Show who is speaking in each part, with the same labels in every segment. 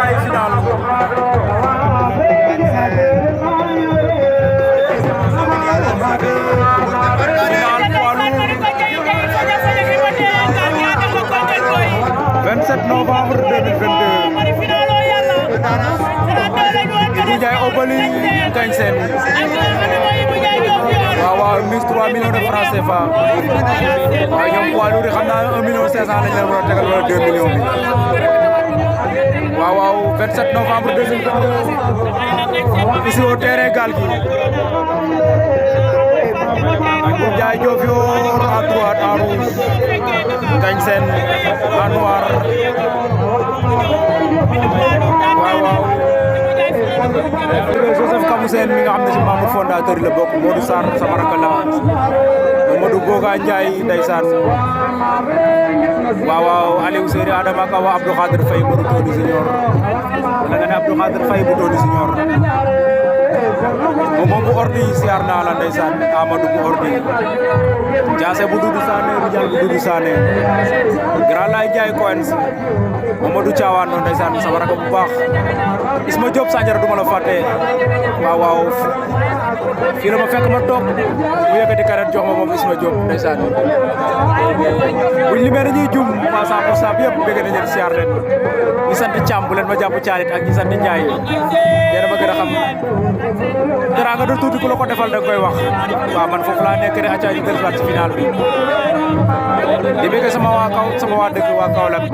Speaker 1: Ndiaye final novembre 2022 Ibou Ndiaye Obali Ngagne Sène waaw mise 3 millions de francs CFA waaw ñoom poids lourd xam naa 1 million 500 lañ leen war a tegal wala 2 millions bi waaw 27 novembre 2022 ici au terrain Gaal Gui Ibou Ndiaye Diofior à droite en rouge Ngagne Sène en noir waaw Joseph Kamou Sène mi nga xam ne ci membre fondateur yi la bokk Modou Sarr sama rakk la Modou Boga Ndiaye ndeysaan waaw Aliou Seydi Adama Kawa Abdou Khadir Faye Modou Tony Junior wala nga ne Abdou Khadir Faye bu Tony Junior moom bu ordi siyaar naa la ndeysaan Amadou bu ordi Jaase bu Dudu Sané Rijal bu Dudu Sané Grand Lay Ndiaye Coens Mamadou Thiawane noonu ndeysaan sama rakk bu baax Isma Diop Sandiara duma la fàtte waaw fii la ma fekk ma toog mu yëkkati karet jox ma moom Isma Diop ndeysaan buñ limee dañuy jum ma 100% bi yëpp bëgg nañu siyaar leen ñi sant Thiam bu leen ma jàpp caalit ak ñi sant Ndiaye yéen a ma gën a xam dara nga doon tuuti ku la ko defal da koy wax waaw man foofu laa nekk rek acca ñu delluwaat ci final bi di bëgg sama waa kaw sama waa dëkk waa Kaolack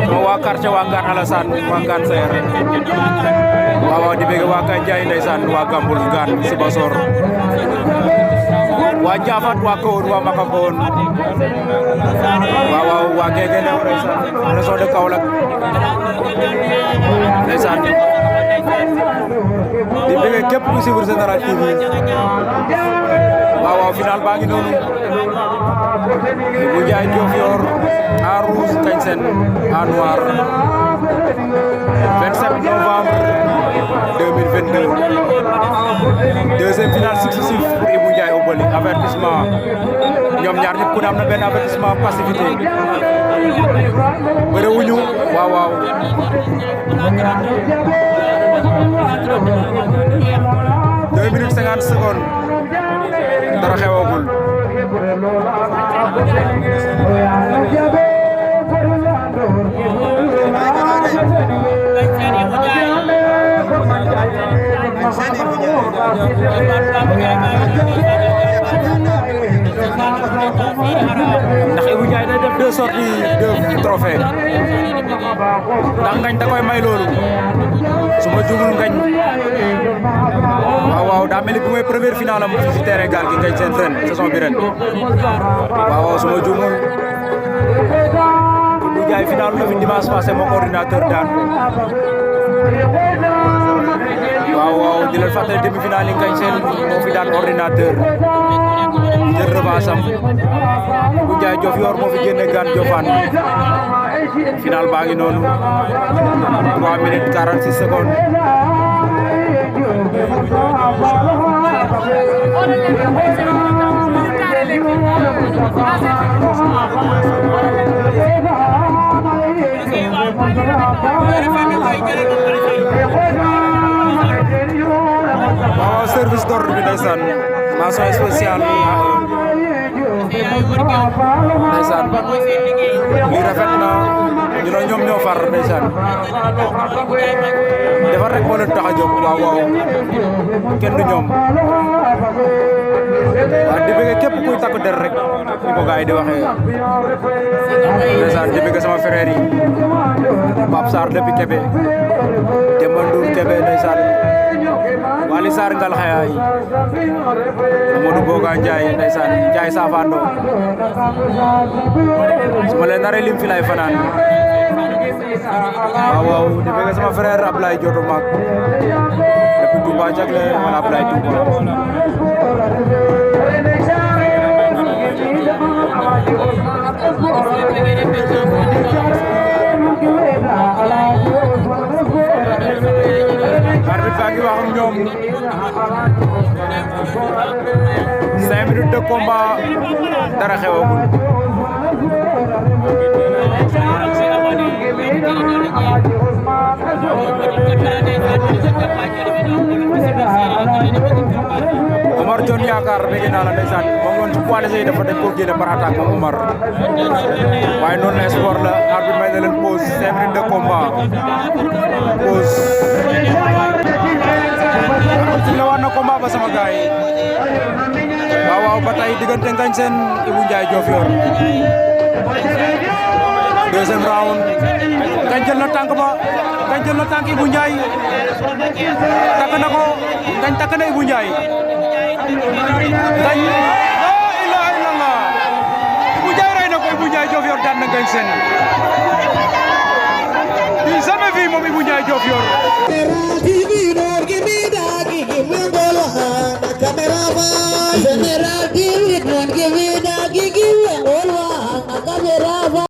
Speaker 1: sama waa quartier waa Ngane Alassane waa Ngane Sayer waaw di bëgg waa Kaye Ndiaye ndeysaan waa Gambul Ngane Sibassor waa Ndiafat waa Kahone waa Maka Kahone waaw waa Guéguéneo ndeysaan région de Kaolack ndeysaan di bëgg képp ku suivre Général TV waaw final baa ngi noonu Ibou Ndiaye Diofior en rouge Ngagne Sène en noir 27 novembre 2022 deuxième finale successif pour Ibou Ndiaye Obali avertissement ñoom ñaar ñëpp ku ne am na benn avertissement passivité bëre wuñu waaw 2 minutes 50 secondes dara xewagul ndax Ibou Ndiaye day def 2 sorties 2 trophées ndax Ngagne da koy may loolu su ma jumul Ngagne waaw daa mel ni bi mooy première finale am fii ci terrain Gaal Gui Ngagne Sène ren saison bi ren waaw su ma jumul Ibou Ndiaye final la fi dimanche passé moo ordinateur daan waaw di leen fàttali demi-finale yi Ngagne Sène moo fi daan ordinateur jël revanche am Ibou Ndiaye Diofior moo fi génne Gane Diofane final baa ngi noonu 3 minutes 46 secondes waaw service d'ordre bi ndeysaan mention spéciale ndeysaan lii rafet na ñu ne ñoom ñoo far ndeysaan defar rek moo leen tax a jóg waaw kenn du ñoom waaw di bëgg képp kuy takk der rek ni ko gars yi di waxee ndeysaan di bëgg sama frère yi Pape Sarr depuis Kébé Demba Ndour Kébé ndeysaan Wali Sarr ngal xayaay Amadou Boga Ndiaye ndeysaan Ndiaye Safando su ma leen naree lim fi lay fanaan waaw di bëgg sama frère Ablaye Dioto Mak depuis Touba Diaglé wala Ablaye Touba arbitre baa ngi wax ak ñoom 5 minutes de combat dara xewagul yaakaar bëgg naa la ndeysaan moom ngoon ci poids léger dafa def ko génne par attaque moom Omar waaye noonu la sport la arbitre may na leen pause 5 minutes de combat pause arbitre la war na combat ba sama gars yi waaw ba tey diggante Ngagne Sène Ibou Ndiaye Diofior deuxième round Ngagne jël na tànk ba Ngagne jël na tànk Ibou Ndiaye takk na ko Ngagne takk na Ibou Ndiaye Ngagne la ilaha illallah Ibou Ndiaye rey na ko Ibou Ndiaye Diofior daan na Ngagne Sène du jamais vu moom Ibou Ndiaye Diofior
Speaker 2: General TV